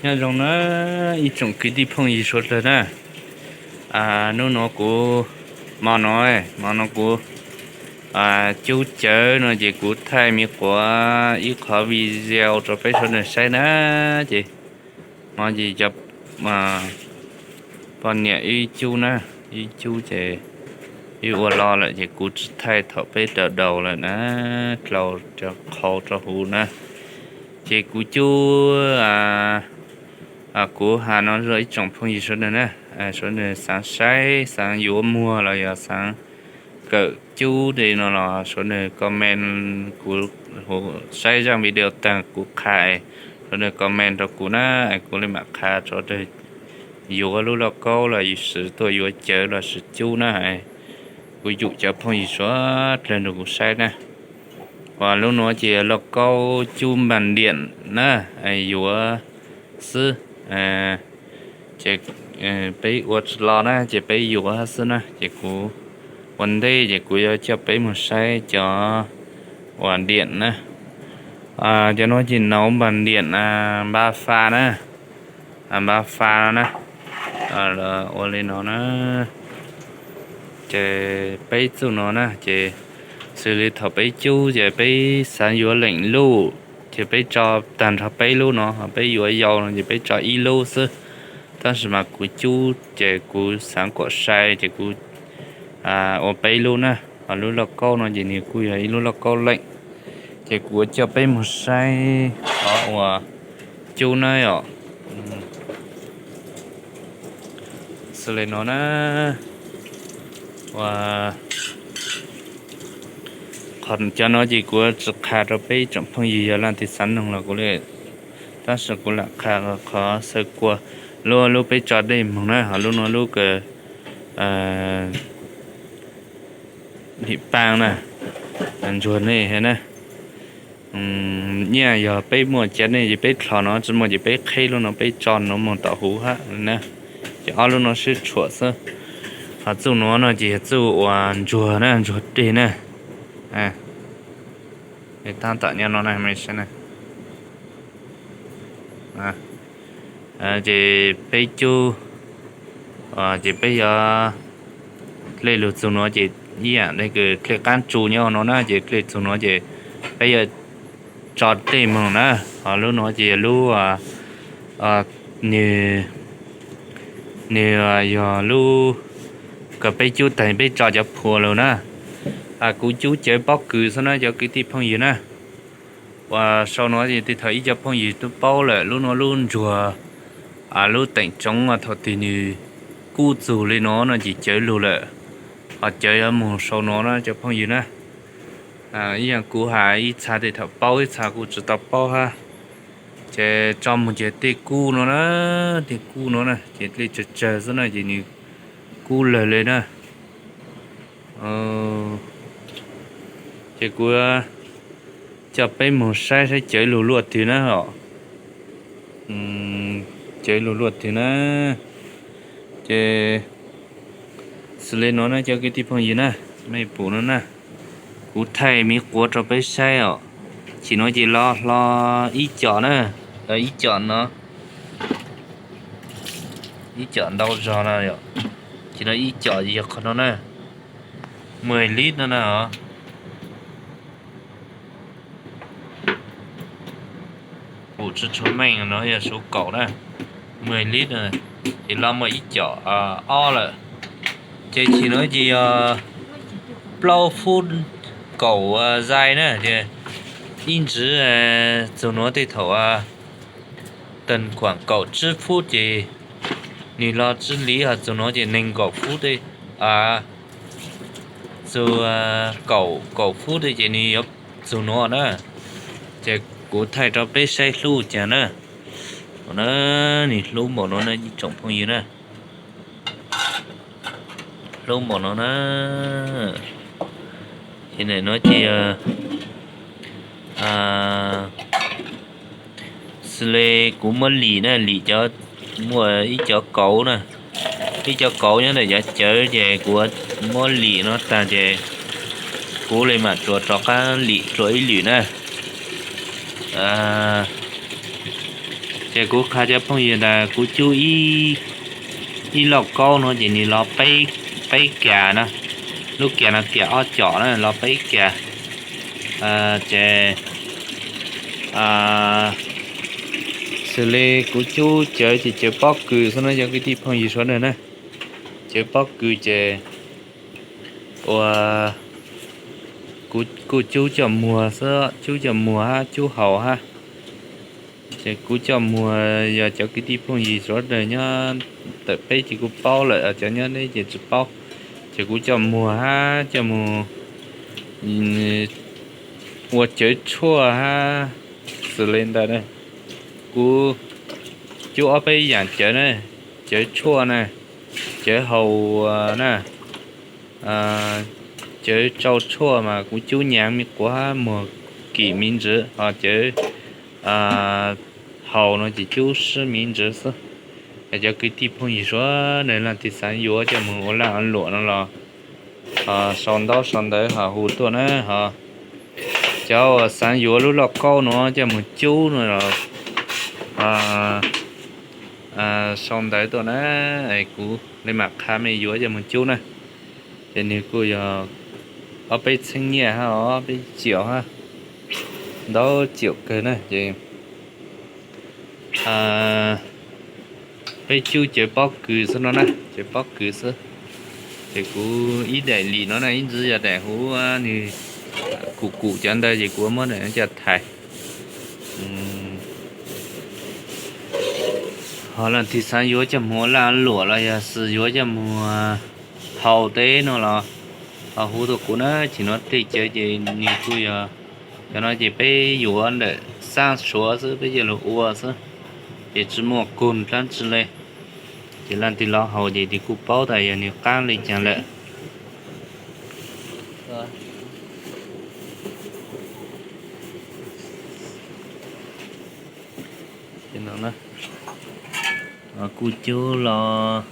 Nyob zoo na ib tsoom kwv tij phooj ywg suav dlawg na. Hnub no kuv, hmo no, hmo no kuv cub cawv no ces kuv thaij me quav ib qhov video rau peb suav dlawg saib na. Ces hmo ces cov poj niam wb cub na, wb cub ces wb ua lo lawm ces kuv tsis thaij thaum peb daus daus lawm na, dlhau cov qhau rau huv na. Ces kuv cub, kuv has no rau ib tsoom phooj ywg suav dlawg na, suav dlawg xaav saib, xaav yuav muag los yog xaav kawm cub li no los suav dlawg comment, kuv saib zaj video taag kuv qha, suav dlawg comment rau kuv na, kuv li mam qha rau dlawg yuav lub lauj kaub los yus siv tuaj yuav cawv los siv cub na. Kuv yum cov phooj ywg suav dlawg nrug kuv saib na. Uas lub nuav ces lauj kaub cub npas diam na, yuav xwb. Ces peb ua tsis lo na ces peb yuav xwb na. Ces kuv ua ntej ces kuv yuav coj peb mus saib cov uas diam na. Cov nuav ces nauv npas diam npa fa na, npa fa no na. Ua li no na. Ces peb txuj no na ces xws li thaum peb cub ces peb xav yuav leej lub ces peb tso tag nrho peb lub no, peb yuav yau no ces peb tso ib lub xwb. Tab sis mas kuv cub ces kuv xav kom sai ces kuv ua peb lub na. Ho lub lauj kaub no ces nws kuj yog ib lub lauj kaub leej. Ces kuv yuav coj peb mus saib qhov uas cub na yom. Xws li no na, ua, qhov cov no ces kuv tsis qha rau peb tsoom phooj ywg yog leej twg xav noog los kuv li, tab sis kuv lam qha qhov xaw kua, lub lub peb tso dej moog na, ho lub no lub kws lim paaj na, ntsuag nej na. Nyaj yog peb muaj cav nej ces peb dlhos no, tsis muaj ces peb qheb lub no peb tso no moog tom huv hab na. Ces ob lub no sib tshuam xwb. Ho txuj nuav no ces yog txuj uas ntsuag na, ntsuag dej na. Tab tom nyob no na. Ces peb cub, ces peb yuav dlej lug txug nuav ces ib yaam le kws dlej qaab tsu nyob no na, ces dlej txug nuav ces peb yuav tso dej moog na. Ho lub nuav ces yog lub, nwg, nwg yog lub kws peb cub taag peb tso cov phua lug na. Kuv cub cawv pob kws xwb na cov kwv tij phooj ywg na. Uas sau nuav ces tej thaum ib co phooj ywg tub paub lawm, lub nuav lub ntsuag, lub teem tsoov thaum twg nwg kub txug li nuav no ces cawv lug lawm. Ho cawv yuav moog sau nuav na cov phooj ywg na. Ib yaam kuv has ib txha tej thaum paub ib txha kuj tsis tau paub hab. Ces tso moog ces tej kub nuav na, tej kub nuav na ces dlej tsawg tsawg xwb na ces nwg kub lawg le na. Ces kuv coj peb moog saib saib cawv lug luaj twg na os. Cawv lug luaj twg na. Ces xws li nuav na cov kwv tij phooj ywg na, mej pum nuav na, kuv thaij miv quav rau peb saib os. Chim nuav ces los hlo ib com na, ib com no, ib com ntau zog no, chim no ib com yog qhov no na, mười lít no na. Pum tsi tshua meej no yog suv kaum na, mười lít, ces los muaj ib com ob lawm. Ces chim no ces yog plaub fub kaum zais na, ces ib ntsis txug nuav tej thaum tag kuam kaum tsib fub ces nws los tsib li, ho txug nuav ces neeg kaum fub tej, txug kaum, kaum fub tej ces nws yuav txug nuav na. Ces kuv thaij rau peb saib hlub cas na. Nws hlub npaum no na ib tsoom phooj ywg na. Hlub npaum no na. Ces nim no ces xws li kuv muab lim na, lim cov, muaj ib cov kauv na, ib cov kauv nyob ntawm cov cawv ces kuv muab lim no tag ces kuv li mam tsuas rov qab lim dlua ib lwm na. Ces kuv qha cov phooj ywg tas kuv cub ib lauj kaub no ces nws los peb kiag na, lub kiag no kiag ob com na los peb kiag. Ces xws li kuv cub cawv ces cawv pob kws xwb no cov kwv tij phooj ywg sawv daws na, cawv pob kws ces ua kuv kuj cub coj muag xwb, cub coj muag hab cub haus hab. Ces kuv coj muag yog cov kwv tij phooj ywg sawv daws nyob tawm peb ces kuj paub lawm, cov nyob deb ces tsis paub. Ces kuv coj muag hab coj mus ua cawv tshuaj hab xws li ntawd na. Kuv cub ob peb yaam cawv na, cawv tshuaj na, cawv haus na, cawv tsau tshuaj mas kuv cub nyaav me quav hab muag kim me ntsws, ho cawv haus no ces cub sib me ntsws xwb. Es cov kwv tij phooj ywg sawv daws leej twg xaav yuav coj mus ua laaj ua luam no los ho sau ntaub sau ntawv ho hu tuaj na. Ho cov uas xaav yuav lub lauj kaub no coj mus cub no los sau ntawv tuaj na, kuv le maam qha mej yuav coj mus cub na. Ces nwg kuj yog ob peb txheeb nyiaj hab ob peb ciam hab, ntau ciam kawg na. Ces peb cub cawv pob kws xwb no na, cawv pob kws xwb. Ces kuv ib daim lim no na, ib ntsis yog daim huv nwg kum kum cov ntawd ces kuv muab daim no coj thaiv. Ho leej twg xaav yuav coj mus ua laaj luam los yog xaav yuav coj mus haus teb no los ho hu tuaj kuv na. Chim no tej cawv ces nwg kuj yog, cov no ces peb yuav ntawm xaab suav xwb, peb coj lug ua xwb, ces tsis muaj kug dlaab tsi le. Ces leej twg los haus ces twb kuj paub tas yog nwg qaab le caag lawm. Kuj cub los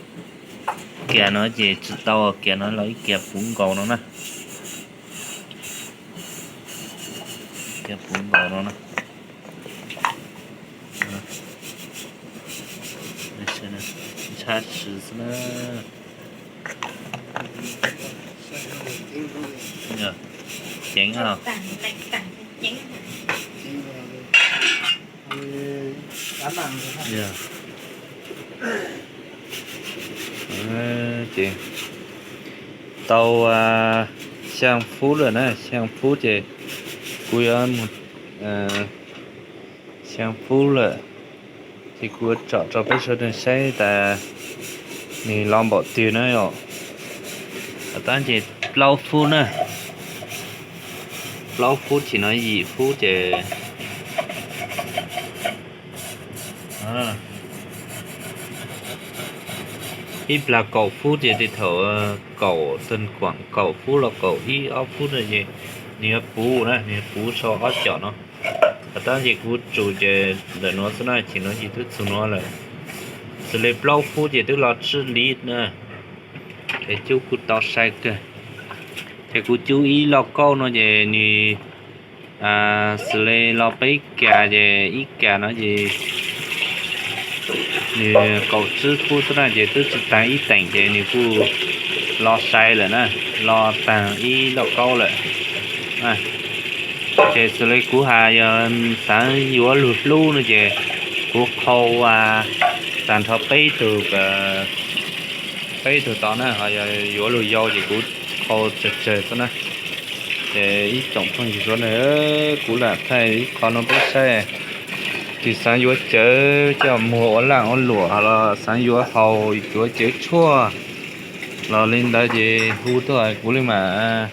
kiag no ces tsis tau, kiag no los ib kiag puv nkaus no na. Kiag puv nkaus no na. Ntshai sis xwb na. Ceev os. Ces tau xyaa fub lawm na, xyaa fub ces kuv yuav mus, xyaa fub lawm ces kuv yuav tsom rau peb sawv daws saib tas nws los npaum twg na yom. Tab ces plaub fub na, plaub fub chim no yim fub ces ib plag kaum fub ces tej thaum kaum, kaum fub los kaum ib ob fub na ces nws yuav puv na, nws yuav puv sau ob com no. Tab ces kuv tsum ces ntawm nuav xwb na, chim no ces twb txug nuav lawm. Xws li plaub fub ces twb los tsib lis na, es cub kuj tau sai kawg. Ces kuv cub ib lauj kaub no ces nws xws li los peb kas ces ib kas no ces nws kaum tsib fub xwb na ces twb tsis taag ib teem ces nws kuj los sai lawm na, los taag ib lauj kaub lawm. Ces xws li kuv has yog xaav yuav lug hlub no ces kuv qhau taag nrho peb tug, peb tug tod na, ho yog yuav lug yau ces kuv qhau tsawg tsawg xwb na. Ces ib tsoom phooj ywg sawv daws, kuv lam thaij ib qho no peb saib. Tus xaav yuav cawv coj muag ua laaj ua luam los xaav yuav haus, yuav cawv tshuaj los li ntawd ces hu tuaj kuv li mam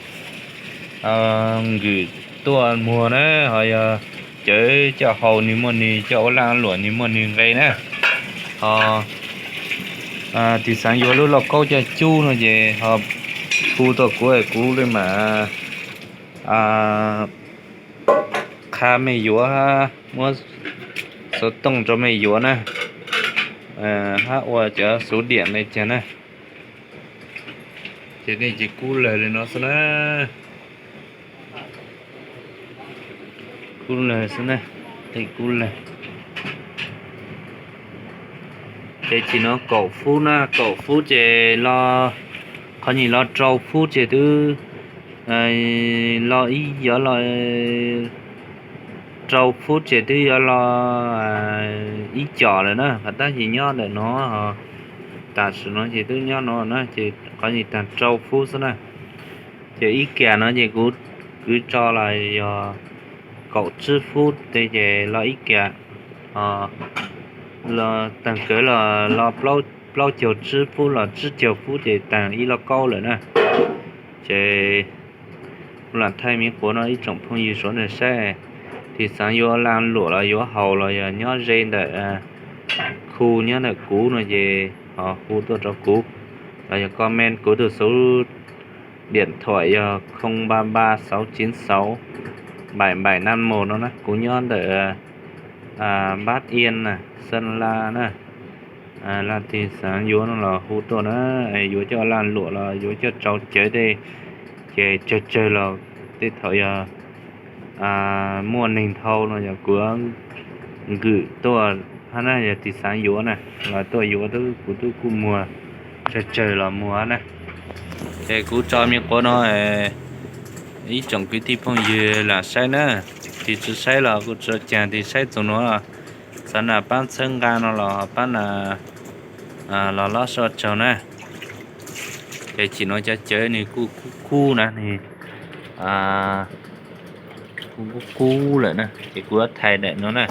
ngwm tuaj muag na. Ho yog cawv coj haus nws muaj nws, coj ua laaj ua luam nws muaj nws nqe na. Ho tus xaav yuav lub lauj kaub coj cub no ces ho hu tuaj kuv, kuv li mam qha mej yuav, muab xuv tooj rau mej yuav na, hab ua cov xuv diam le caag na. Ces nej ces kub lawg li no xwb na. Kub lawg xwb na, tej kub lawg. Ces chim no kaum fub na, kaum fub ces los, qhov nyim los rau fub ces twb los ib, yuav los rau fub ces twb yuav los ib com lawm na. Qhov tab sis nyob ntawm no, tam sim no ces twb nyob no na, ces qhov nyim tag rau fub xwb na. Ces ib kiam no ces kuv kwv tso los yog kaum tsib fub ces los ib kiam, los tag kawg los, los plaub caug tsib fub los tsib caug fub ces tag ib lauj kaub lawm na. Ces kuv lam thaij me quav no ib tsoom phooj ywg sawv daws saib. Tis xaav yuav laj luam los yuav haus los yog nyob ze ntawm khu nyob ntawm kuv no ces ho hu tuaj rau kuv, los yog comment kuv tus xuv diam thuam yog không ba ba sáu chín sáu bảy bảy năm một no na. Kuv nyob ntawm Npab Iab na, Xeeb Las na. Leej twg xaav yuav no los hu tuaj na. Yuav coj laj luam los yuav coj tsau cawv tej, ces tsawg tsawg los tej thaum yog muaj neeg thau no yog kuv nkwm tuaj hab na. Yog tis xaav yuav na los tuaj yuav, kuv twb kuj muag tsawg tsawg los muag na. Ces kuv tso me quav no ib tsoom kwv tij phooj ywg lam saib na. Tis tsi saib los kuj tsi caag, tis saib txug nuav xaav nam paab txhawb nqaa no los paab na, los loj soj tsaug na. Ces chim no cov cawv nwg kuj kub kub na, nwg kuj kub kub lawm na, ces kuv yuav thaij daim no na.